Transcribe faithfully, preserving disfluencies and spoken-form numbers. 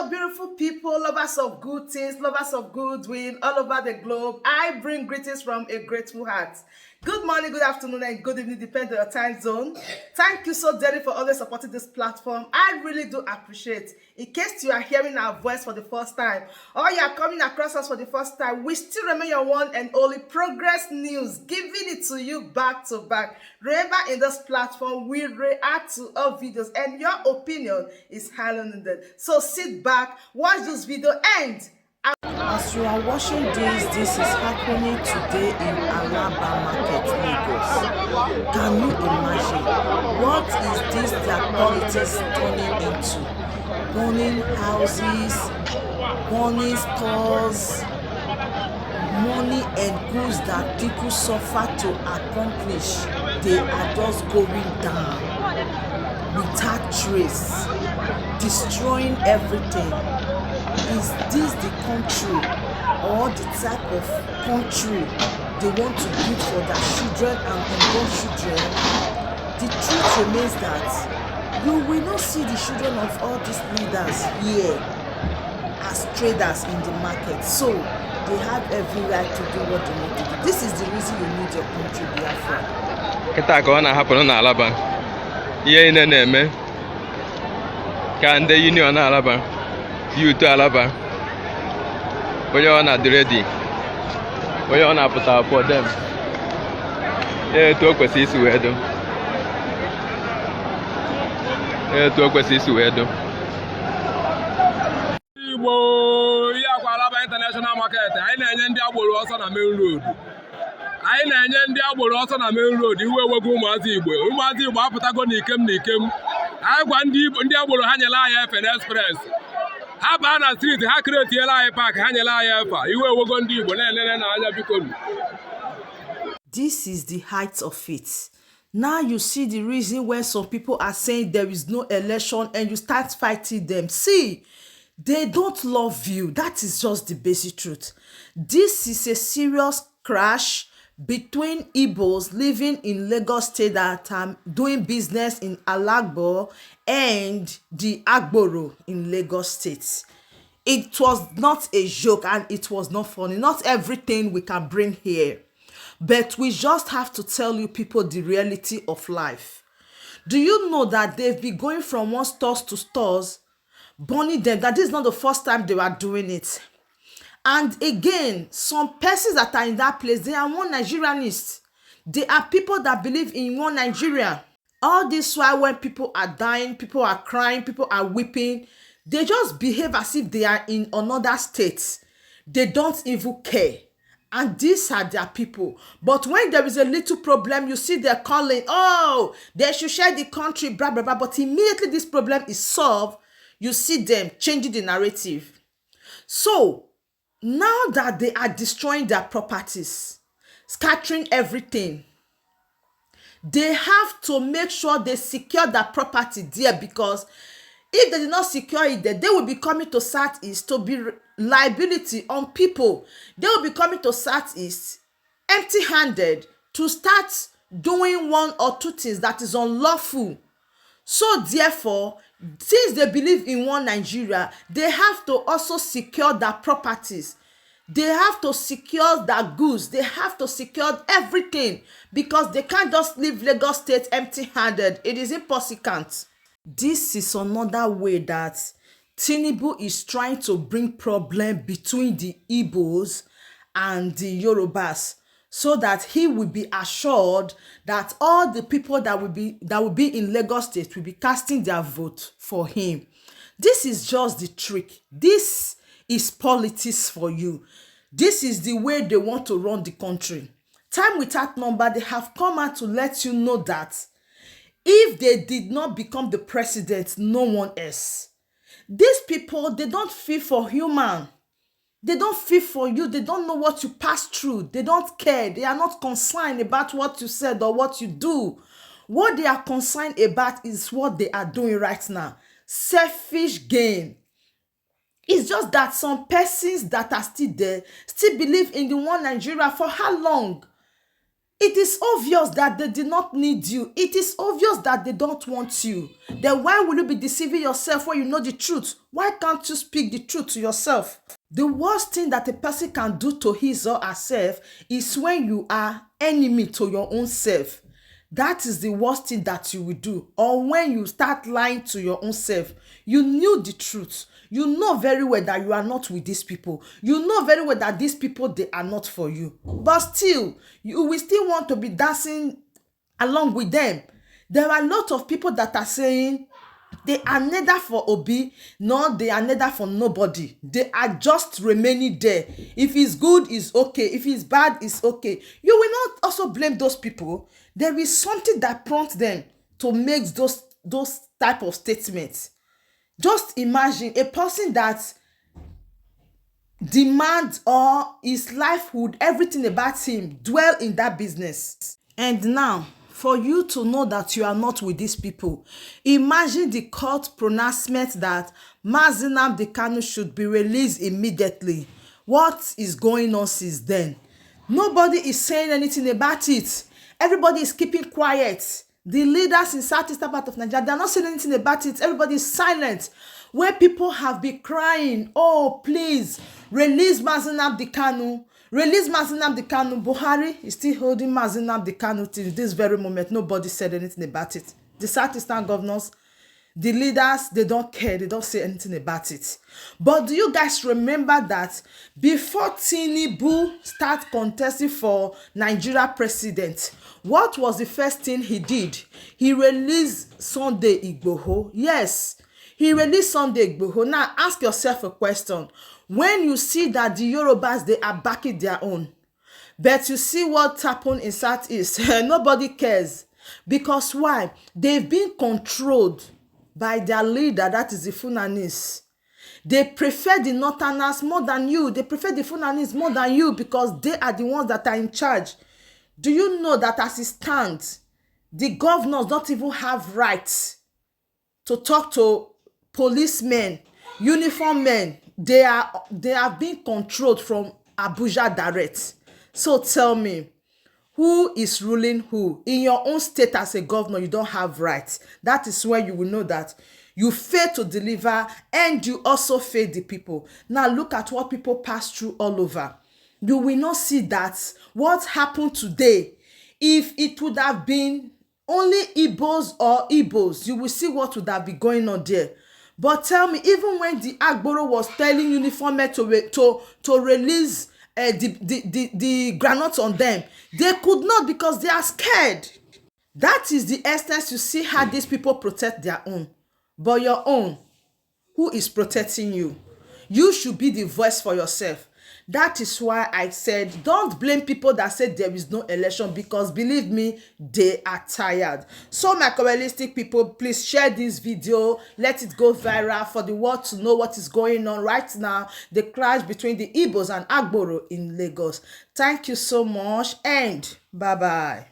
Beautiful people, lovers of good things, lovers of good doing all over the globe. I bring greetings from a grateful heart. Good morning, good afternoon, and good evening, depending on your time zone. Thank you so dearly for always supporting this platform. I really do appreciate. In case you are hearing our voice for the first time, or you are coming across us for the first time, we still remain your one and only Progress News, giving it to you back to back. Remember, in this platform, we react to all videos, and your opinion is highly needed. So sit back, watch this video, and as you are watching this, this is happening today in Alaba Market, Lagos. Can you imagine? What is this their politics turning into? Burning houses, burning stores, money and goods that people suffer to accomplish, they are just going down without trace, destroying everything. Is this the country or the type of country they want to build for their children and unborn children? The truth remains that you will not see the children of all these leaders here as traders in the market. So they have every right to do what they want to do. This is the reason you need your country, Biafra. Kịta ka ọ na-ahapụrụ na Alaba, ihe niile na-eme ka ndị union Alaba, youth Alaba, onye ọ na-adị ready, onye ọ na-apụta for them. Etu o kwesịrị isi wee dụ, etu o kwesịrị isi wee dụ. Igbo, ihe akwa Alaba International Market, anyị na-enye ndị agboro ọsọ na main road. Anyị na-enye ndị agboro ọsọ na main road, iwe ewego ụmụazị Igbo. Ụmụazị Igbo apụtago n'ikem n'ikem. Anyị gwa ndị Igbo, ndị agboro ha nyere anyị efe na express. Ha baa na street, ha creatiela anyị park, ha nyere anyị efe. Iwe ewego ndị Igbo na-enene na anya, biko. This is the height of it. Now you see the reason why some people are saying there is no election and you start fighting them. See, they don't love you. That is just the basic truth. This is a serious crash between Igbos living in Lagos State that are doing business in Alagbo and the Agboro in Lagos State. It was not a joke and it was not funny. Not everything we can bring here. But we just have to tell you people the reality of life. Do you know that they've been going from one stores to stores, burning them? That this is not the first time they were doing it. And again, some persons that are in that place, they are one Nigerianists. They are people that believe in one Nigeria. All this while, when people are dying, people are crying, people are weeping, they just behave as if they are in another state. They don't even care. And these are their people. But when there is a little problem, you see they're calling, "Oh, they should share the country, blah, blah, blah." But immediately this problem is solved, you see them changing the narrative. So, now that they are destroying their properties, scattering everything, they have to make sure they secure that property there, because if they did not secure it there, they will be coming to Southeast to be re-, liability on people. They will be coming to Southeast empty-handed to start doing one or two things that is unlawful. So therefore, since they believe in one Nigeria, they have to also secure their properties. They have to secure their goods. They have to secure everything, because they can't just leave Lagos State empty-handed. It is impossible. This is another way that Tinubu is trying to bring problem between the Igbos and the Yorubas, so that he will be assured that all the people that will be, that will be in Lagos State will be casting their vote for him. This is just the trick. This is politics for you. This is the way they want to run the country. Time without number, they have come out to let you know that if they did not become the president, no one else. These people, they don't feel for human. They don't feel for you. They don't know what you pass through. They don't care. They are not concerned about what you said or what you do. What they are concerned about is what they are doing right now. Selfish gain. It's just that some persons that are still there still believe in the one Nigeria. For how long? It is obvious that they did not need you. It is obvious that they don't want you. Then why will you be deceiving yourself when you know the truth? Why can't you speak the truth to yourself? The worst thing that a person can do to his or herself is when you are enemy to your own self. That is the worst thing that you will do. Or when you start lying to your own self, you knew the truth. You know very well that you are not with these people. You know very well that these people, they are not for you. But still, you will still want to be dancing along with them. There are a lot of people that are saying they are neither for Obi nor they are neither for nobody. They are just remaining there. If it's good, it's okay. If it's bad, it's okay. You will not also blame those people. There is something that prompts them to make those those type of statements. Just imagine a person that demand or his livelihood, everything about him, dwell in that business. And now, for you to know that you are not with these people, imagine the court pronouncement that Mazi Nnamdi Kanu should be released immediately. What is going on since then? Nobody is saying anything about it. Everybody is keeping quiet. The leaders in southeastern part of Nigeria, they are not saying anything about it. Everybody is silent. Where people have been crying, "Oh, please, release Mazi Nnamdi Kanu. Release Mazi Nnamdi Kanu." Buhari is still holding Mazi Nnamdi Kanu till this very moment. Nobody said anything about it. The southeastern governors, the leaders, they don't care. They don't say anything about it. But do you guys remember that before Tinubu start contesting for Nigeria president, what was the first thing he did? He released Sunday Igboho. Yes, he released Sunday Igboho. Now ask yourself a question. When you see that the Yorubas, they are backing their own, but you see what happened in Southeast, nobody cares. Because why? They've been controlled by their leader, that is the Fulanis. They prefer the Northerners more than you. They prefer the Fulanis more than you because they are the ones that are in charge. Do you know that as it stands, the governors don't even have rights to talk to policemen, uniform men? They are they have been controlled from Abuja direct. So tell me, who is ruling who? In your own state as a governor, you don't have rights. That is where you will know that you fail to deliver and you also fail the people. Now look at what people pass through all over. You will not see that what happened today, if it would have been only Igbos or Igbos, you will see what would have been going on there. But tell me, even when the Agboro was telling uniform men to re- to to release uh, the, the the the granite on them, they could not because they are scared. That is the essence. You see how these people protect their own, but your own, who is protecting you? You should be the voice for yourself. That is why I said don't blame people that said there is no election, because believe me, they are tired. So my Kowalistic people, please share this video, let it go viral for the world to know what is going on right now, the clash between the Igbos and Agboro in Lagos. Thank you so much and bye bye.